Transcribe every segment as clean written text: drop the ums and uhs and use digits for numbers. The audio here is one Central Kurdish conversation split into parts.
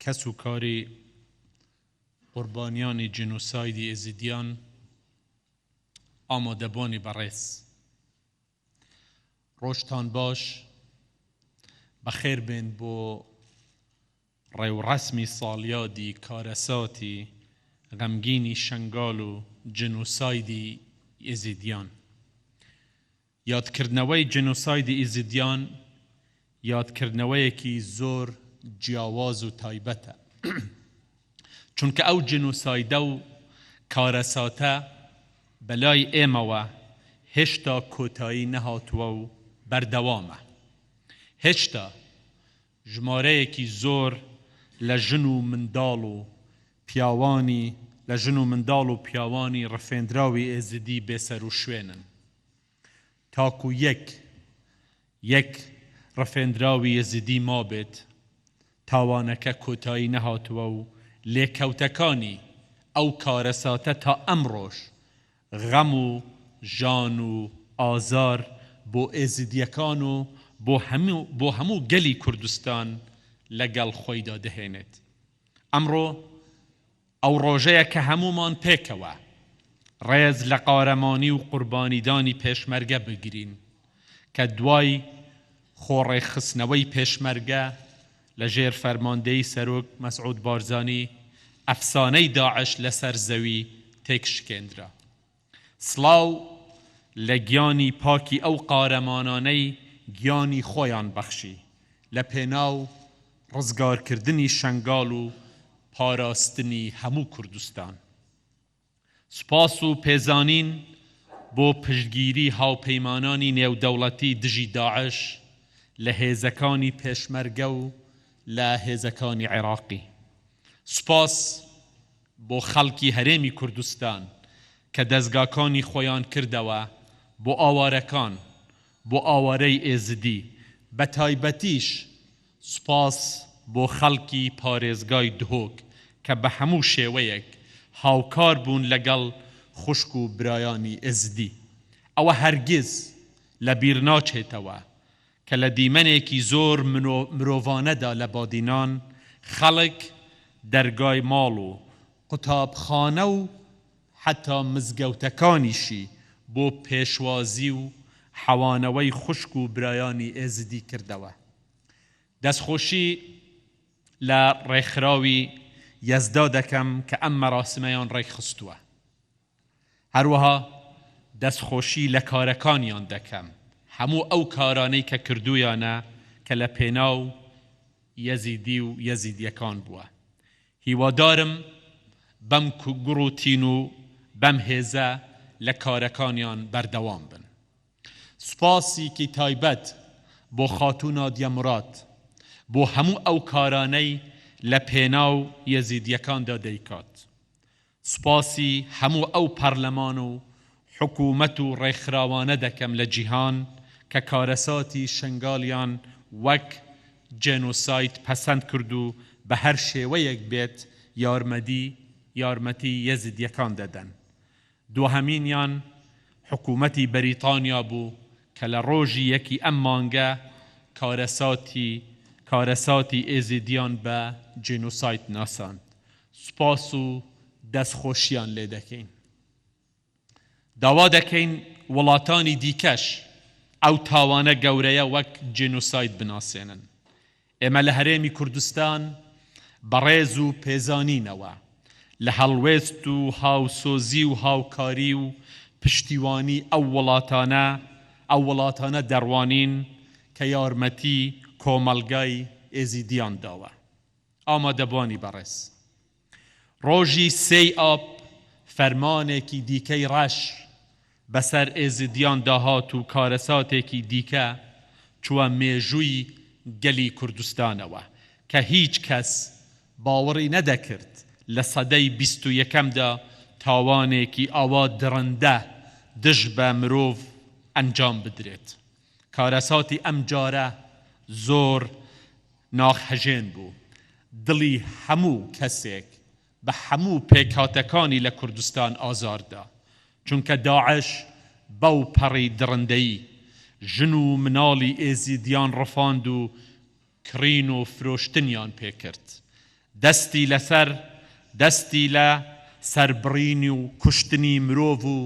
کەس و کاری قوربانیانی جینۆسایدی ئێزیدیان، ئامادەبوانی بەڕێز. ڕۆژتان باش، بەخێر بێن بۆ ڕێوڕەسمی ساڵیادی کارەساتی غەمگینی شەنگال و جینۆسایدی ئێزیدیان. یادکردنەوەی جینۆسایدی ئیزیدیان یادکردنەوەیەکی زۆر جیاواز و تایبەتە، چونکە ئەو جینۆسایدە و کارەساتە بەلای ئێمەوە هێشتا کۆتایی نەهاتووە و بەردەوامە. هێشتا ژمارەیەکی زۆر لە ژن و منداڵ و پیاوانی لە ژن و منداڵ و پیاوانی ڕفێندراوی ئێزیدی بێسەروشوێنن. تاکو یەک یەک ڕفێندراوی یەزیدی مابێت، تاوانەکە کۆتایی نەهاتووە و لێکەوتەکانی ئەو کارەساتە تا ئەمڕۆش غەم و ژان و ئازار بۆ ئێزیدییەکان و بۆ هەموو بۆ هەموو گەلی کوردستان لەگەڵ خۆیدا دەهێنێت. ئەمڕۆ ئەو ڕۆژەیە کە هەموومان پێکەوە ڕێز لە قارەمانی و قوربانیدانی پێشمەرگە بگرین کە دوای خۆڕێکخستنەوەی پێشمەرگە لە ژێر فەرماندەیی سەرۆک مەسعود بارزانی ئەفسانەی داعش لەسەر زەوی تێکشکێندرا. سڵاو لە گیانی پاکی ئەو قارەمانانەی گیانی خۆیان بەخشی لە پێناو ڕزگارکردنی شەنگال و پاراستنی هەموو کوردستان. سوپاس و پێزانین بۆ پشتگیری هاوپەیمانانی نێودەوڵەتی دژی داعش لە هێزەکانی پێشمەرگە و لە هێزەکانی عێراقی. سوپاس بۆ خەڵکی هەرێمی کوردستان کە دەزگاکانی خۆیان کردەوە بۆ ئاوارەکان، بۆ ئاوارەی ئێزدی، بەتایبەتیش سوپاس بۆ خەڵکی پارێزگای دهۆک کە بە هەموو شێوەیەک هاوکار بوون لەگەڵ خوشک و برایانی ئێزدی. ئەوە هەرگیز لەبیرناچێتەوە کە لە دیمەنێکی زۆر مرۆڤانەدا لە بادینان خەڵک دەرگای ماڵ و قوتابخانە و حەتا مزگەوتەکانیشی بۆ پێشوازی و حەوانەوەی خوشک و برایانی ئێزدی کردەوە. دەستخۆشی لە ڕێکخراوی یەزدا دەکەم کە ئەم مەراسمەیان ڕێکخستووە. هەروەها دەستخۆشی لە کارەکانیان دەکەم، هەموو ئەو کارانەی کە کردوویانە کە لە پێناو یەزیدی و یەزیدیەکان بووە. هیوادارم بەم گوڕ و تین و بەم هێزە لە کارەکانیان بەردەوام بن. سوپاسیکی تایبەت بۆ خاتوو نادیە موراد بۆ هەموو ئەو کارانەی لە پێناو یەزیدیەکاندا دەیکات. سوپاسی هەموو ئەو پەرلەمان و حکومەت و ڕێکخراوانە دەکەم لە جیهان کە کارەساتی شنگالیان وەک جێنۆساید پەسەند کرد و بە هەر شێوەیەک بێت یارمەدی یارمەتی یەزیدیەکان دەدەن. دوهەمینیان حکومەتی بەریتانیا بوو کە لە ڕۆژی یەکی ئەم مانگە کارەساتی کارەساتی ئێزیدیان بە جینۆساید ناساند. سوپاس و دەستخۆشیان لێ دەکەین. داوا دەکەین وڵاتانی دیکەش ئەو تاوانە گەورەیە وەک جینۆساید بناسێنن. ئێمە لە هەرێمی کوردستان بە ڕێز و پێزانینەوە لە هەڵوێست و هاوسۆزی و هاوکاری و پشتیوانی ئەو وڵاتانە ئەو وڵاتانە دەڕوانین کە یارمەتی کۆمەڵگای ئێزیدیان داوە. ئامادەبوانی بەڕێز. ڕۆژی سێی ئاب فەرمانێکی دیکەی ڕەش بەسەر ئێزیدیاندا هات و کارەساتێکی دیکە چووە مێژووی گەلی کوردستانەوە کە هیچ کەس باوەڕی نەدەکرد لە سەدەی 21ەمدا تاوانێکی ئاوا دڕندە دژ بە مرۆڤ ئەنجام بدرێت. کارەساتی ئەمجارە زۆر ناخهەژێن بوو، دڵی هەموو کەسێک بە هەموو پێکهاتەکانی لە کوردستان ئازار دا، چونکە داعش بەو پەڕی دڕندەیی ژن و مناڵی ئێزیدیان ڕفاند و کڕین و فرۆشتنیان پێکرد. دەستی لەسەر دەستی لە سەربڕین و کوشتنی مرۆڤ و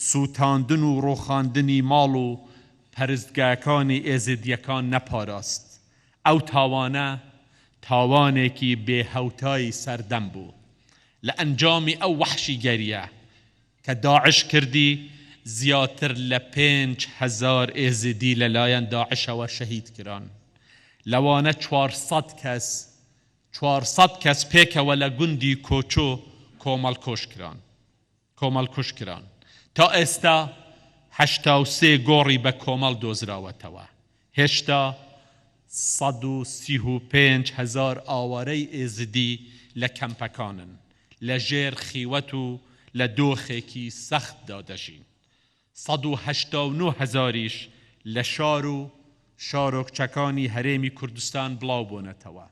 سووتاندن و ڕووخاندنی ماڵ و پەرستگاکانی ئێزیدییەکان نەپاراست. ئەو تاوانە تاوانێکی بێ هەوتای سەردەم بوو. لە ئەنجامی ئەو وەحشیگەرییە کە داعش کردی، زیاتر لە 5000 ئێزیدی لەلایەن داعشەوە شەهید کران. لەوانە 400 کەس 400 کەس پێکەوە لە گوندی کۆچۆ کۆمەڵکۆش کران. کۆمەڵکوژ کران. تا ئێستا 83 گۆڕی بە کۆمەڵ دۆزراوەتەوە. هێشتا 135 هەزار ئاوارەی ئێزدی لە کەمپەکانن، لە ژێر خیوەت و لە دۆخێکی سەختدا دەژین. 189 هەزاریش لە شار و شارۆکچەکانی هەرێمی کوردستان بڵاوبوونەتەوە،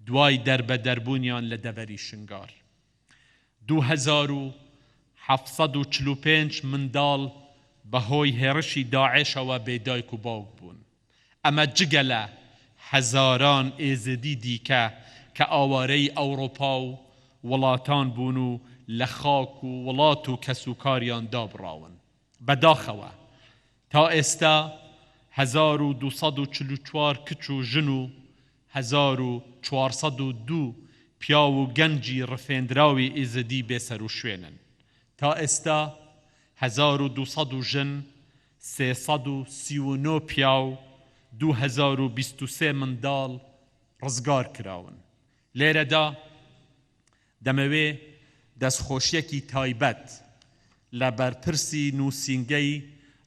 دوای دەربەدەربوونیان لە دەڤەری شنگار. 2745 منداڵ بەهۆی هێڕشی داعشەوە بێ دایک و باوک بوون. ئەمە جگە لە هەزاران ئێزیدی دیکە کە ئاوارەی ئەوڕۆپا و وڵاتان بوون و لە خاک و وڵات و کەسوکاریان دابڕاون. بەداخەوە تا ئێستا 1244 کچ و ژن و 1402 پیاو و گەنجی ڕفێندراوی ئیزدی بێسەروشوێنن. تا ئێستا 1200 ژن، 339 پیاو، 2023 منداڵ ڕزگار کراون. لێرەدا دەمەوێ دەستخۆشیەکی تایبەت لە بەرپرسی نووسینگەی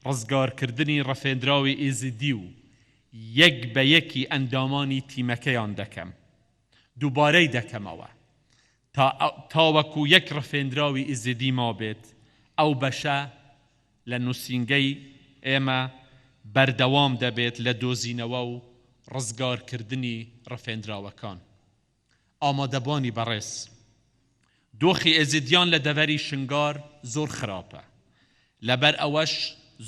ڕزگارکردنی ڕفێندراوی ئێزیدی و یەک بە یەکی ئەندامانی تیمەکەیان دەکەم. دووبارەی دەکەمەوە، تا تاوەکو یەک ڕفێندراوی ئێزیدی مابێت، ئەو بەشە لە نووسینگەی ئێمە بەردەوام دەبێت لە دۆزینەوە و ڕزگارکردنی ڕفێندراوەکان. ئامادەبوانی بەڕێز، دۆخی ئێزیدیان لە دەڤەری شنگار زۆر خراپە، لەبەر ئەوەش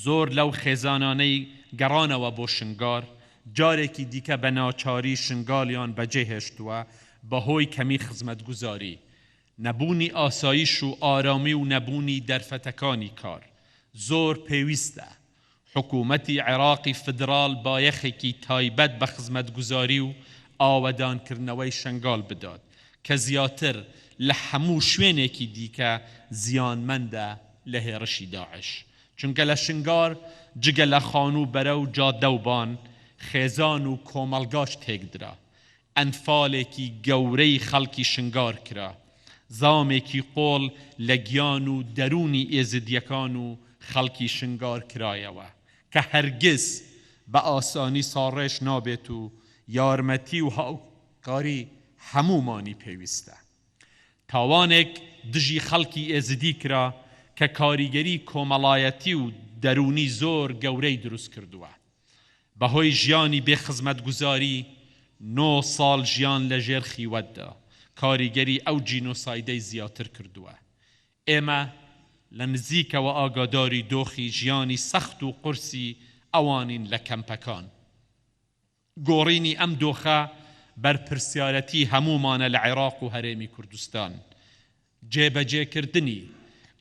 زۆر لەو خێزانانەی گەڕانەوە بۆ شنگار، جارێکی دیکە بە ناچاری شنگالیان بەجێهێشتووە بەهۆی کەمی خزمەتگوزاری، نەبوونی ئاسایش و ئارامی و نەبوونی دەرفەتەکانی کار. زۆر پێویستە حکوومەتی عێراقی فیدراڵ بایەخێکی تایبەت بە خزمەتگوزاری و ئاوەدانکردنەوەی شنگال بدات کە زیاتر لە هەموو شوێنێکی دیکە زیانمەندە لە هێڕشی داعش، چونکە لە شنگار جگە لە خانوو بەرە و جادە و بان، خێزان و کۆمەڵگاش تێکدرا. ئەنفالێکی گەورەی خەڵکی شنگار کرا، زامێکی قۆڵ لە گیان و دەروونی ئێزیدیەکان و خەڵکی شنگار کرایەوە کە هەرگیز بە ئاسانی ساڕێژ نابێت و یارمەتی و هاوکاری هەموومانی پێویستە. تاوانێک دژی خەڵکی ئێزیدی کرا کە کاریگەری کۆمەڵایەتی و دەروونی زۆر گەورەی دروست کردووە. بەهۆی ژیانی بێ خزمەتگوزاری، نۆ ساڵ ژیان لە ژێر خیوەتدا، کاریگەری ئەو جینۆسایدەی زیاتر کردووە. ئێمە لە نزیکەوە ئاگاداری دۆخی ژیانی سەخت و قورسی ئەوانین لە کەمپەکان. گۆڕینی ئەم دۆخە بەرپرسیارەتی هەموومانە لە عێراق و هەرێمی کوردستان. جێبەجێکردنی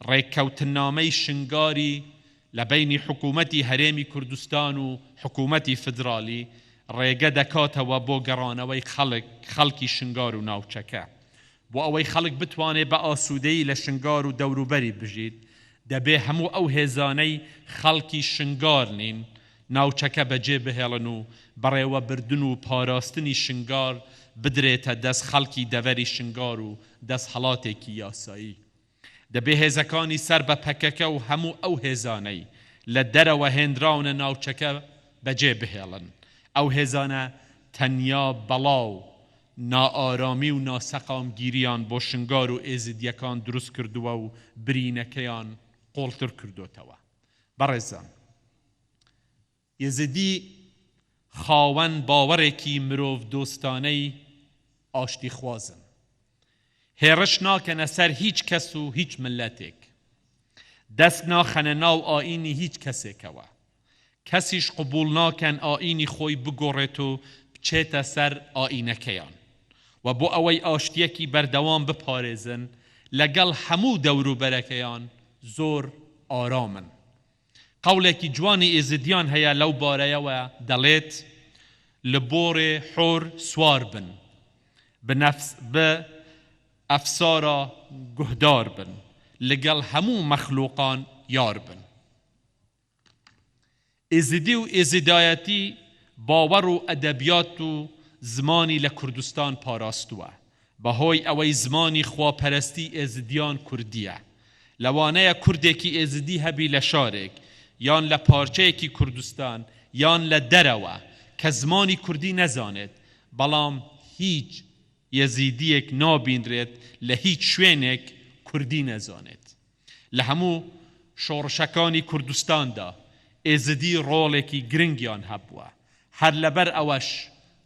ڕێککەوتننامەی شنگاری لە بەینی حکوومەتی هەرێمی کوردستان و حکوومەتی فیدرالی ڕێگە دەکاتەوە بۆ گەڕانەوەی خەڵک خەڵکی شنگار و ناوچەکە. بۆ ئەوەی خەڵک بتوانێ بە ئاسوودەیی لە شنگار و دەوروبەری بژیت، دەبێ هەموو ئەو هێزانەی خەڵکی شنگار نین، ناوچەکە بەجێ بهێڵن و بەڕێوەبردن و پاراستنی شنگار بدرێتە دەست خەڵکی دەڤەری شنگار و دەسهەڵاتێکی یاسایی. دەبێ هێزەکانی سەر بە پەکەکە و هەموو ئەو هێزانەی لە دەرەوە هێنراونە ناوچەکە بەجێ بهێڵن. ئەو هێزانە تەنیا بەڵا و نائارامی و ناسەقامگیریان بۆ شنگار و ئێزیدیەکان دروست کردووە و برینەکەیان قوڵتر کردۆتەوە. بەڕێزان ئێزیدی خاوەن باوەڕێکی مرۆڤدۆستانەی ئاشتیخوازن. هێڕش ناکەنە سەر هیچ کەس و هیچ مللەتێک. دەست ناخەنە ناو ئایینی هیچ کەسێکەوە. کەسیش قبوڵ ناکەن ئایینی خۆی بگۆڕێت و بچێتە سەر ئایینەکەیان. و بۆ ئەوەی ئاشتییەکی بەردەوام بپارێزن لەگەڵ هەموو دەوروبەرەکەیان زۆر ئارامن. قەوڵێکی جوانی ئێزیدیان هەیە لەو بارەیەوە دەڵێت، لە بۆڕێ حۆر سوار بن، بە نەفس بە ئەفسارا گوهدار بن، لەگەڵ هەموو مەخلوقان یار بن. ئێزیدی و ئێزیدایەتی باوەڕ و ئەدەبیات و زمانی لە کوردستان پاراستووە، بەهۆی ئەوەی زمانی خواپەرستی ئێزیدیان کوردییە. لەوانەیە کوردێکی ئێزیدی هەبی لە شارێک یان لە پارچەیەکی کوردستان یان لە دەرەوە کە زمانی کوردی نەزانێت، بەڵام هیچ یەزیدییەک نابینرێت لە هیچ شوێنێک کوردی نەزانێت. لە هەموو شۆڕشەکانی کوردستاندا ئێزدی ڕۆڵێکی گرنگیان هەبووە، هەر لەبەر ئەوەش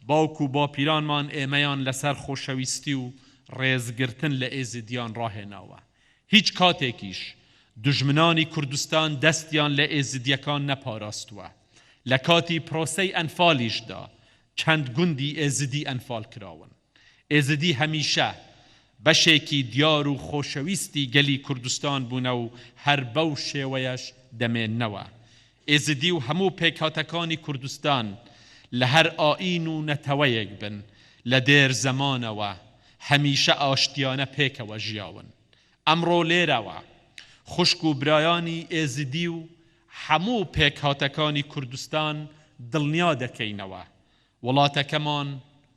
باوک و باپیرانمان ئێمەیان لەسەر خۆشەویستی و ڕێزگرتن لە ئێزدیان ڕاهێناوە. هیچ کاتێکیش دوژمنانی کوردستان دەستیان لە ئێزدیەکان نەپاراستووە. لە کاتی پرۆسەی ئەنفالیشدا چەند گوندی ئێزدی ئەنفال کراون. ئێزدی هەمیشە بەشێکی دیار و خۆشەویستی گەلی کوردستان بوونە و هەر بەو شێوەیەش دەمێننەوە. ئێزدی و هەموو پێکهاتەکانی کوردستان لە هەر ئایین و نەتەوەیەک بن، لە دێر زەمانەوە هەمیشە ئاشتیانە پێکەوە ژیاون. ئەمڕۆ لێرەوە خوشک و برایانی ئێزدی و هەموو پێکهاتەکانی کوردستان دڵنیا دەکەینەوە وڵاتەکەمان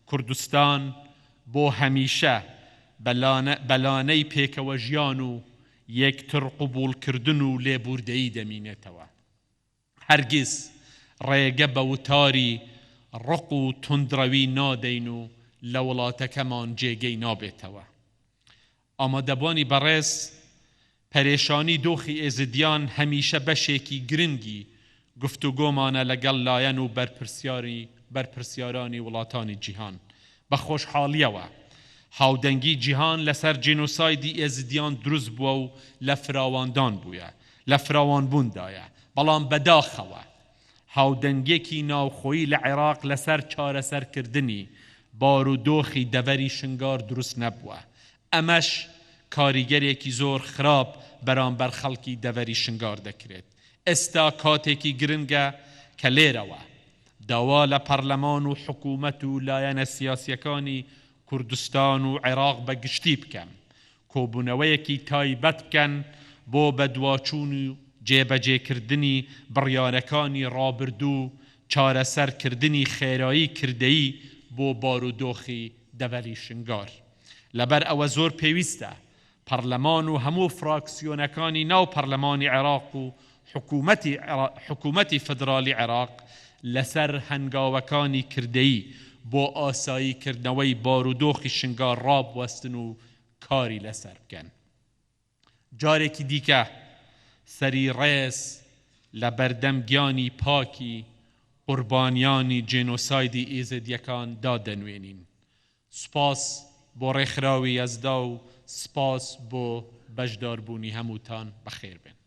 کوردستان بۆ هەمیشە بە لانەی پێکەوەژیان و یەکترقبوڵکردن و لێبوردەیی دەمینێتەوە. هەرگیز ڕێگە بە وتاری ڕق و توندڕەوی نادەین و لە وڵاتەکەمان جێگەی نابێتەوە. ئامادەبوانی بەڕێز، پەرێشانی دۆخی ئێزیدیان هەمیشە بەشێکی گرنگی گفتوگۆمانە لەگەڵ لایەن و بەرپرسیارانی وڵاتانی جیهان. بە خۆشحاڵیەوە هاودەنگی جیهان لەسەر جینۆسایدی ئێزیدیان دروست بووە و لە فراواندان بوویە لە فراوانبووندایە، بەڵام بەداخەوە هاودەنگیەکی ناوخۆیی لە عێراق لەسەر چارەسەرکردنی بارودۆخی دەڤەری شنگار دروست نەبووە، ئەمەش کاریگەرێکی زۆر خراپ بەرامبەر خەڵکی دەڤەری شنگار دەکرێت. ئێستا کاتێکی گرنگە کە لێرەوە داوا لە پەرلەمان و حکومەت و لایەنە سیاسیەکانی کوردستان و عێراق بە گشتی بکەم کۆبوونەوەیەکی تایبەت بکەن بۆ بەدواچوون و جێبەجێکردنی بڕیارەکانی ڕابردوو و چارەسەرکردنی خێرایی کردەیی بۆ بارودۆخی دەڤەری شنگار. لەبەر ئەوە زۆر پێویستە پەرلەمان و هەموو فراکسیۆنەکانی ناو پەرلەمانی عێراق و حکومەتی حکومەتی فیدراڵی عێراق لەسەر هەنگاوەکانی کردەیی بۆ ئاسایی کردنەوەی بارودۆخی شنگار ڕابوەستن و کاری لەسەر بکەن. جارێکی دیکە سەری ڕێز لە بەردەم گیانی پاکی قوربانیانی جێنۆسایدی ئێزێدیەکان دادەنوێنین. سوپاس بۆ ڕێکخراوی یەزدا و سوپاس بۆ بەشداربوونی هەمووتان. بەخێربێن.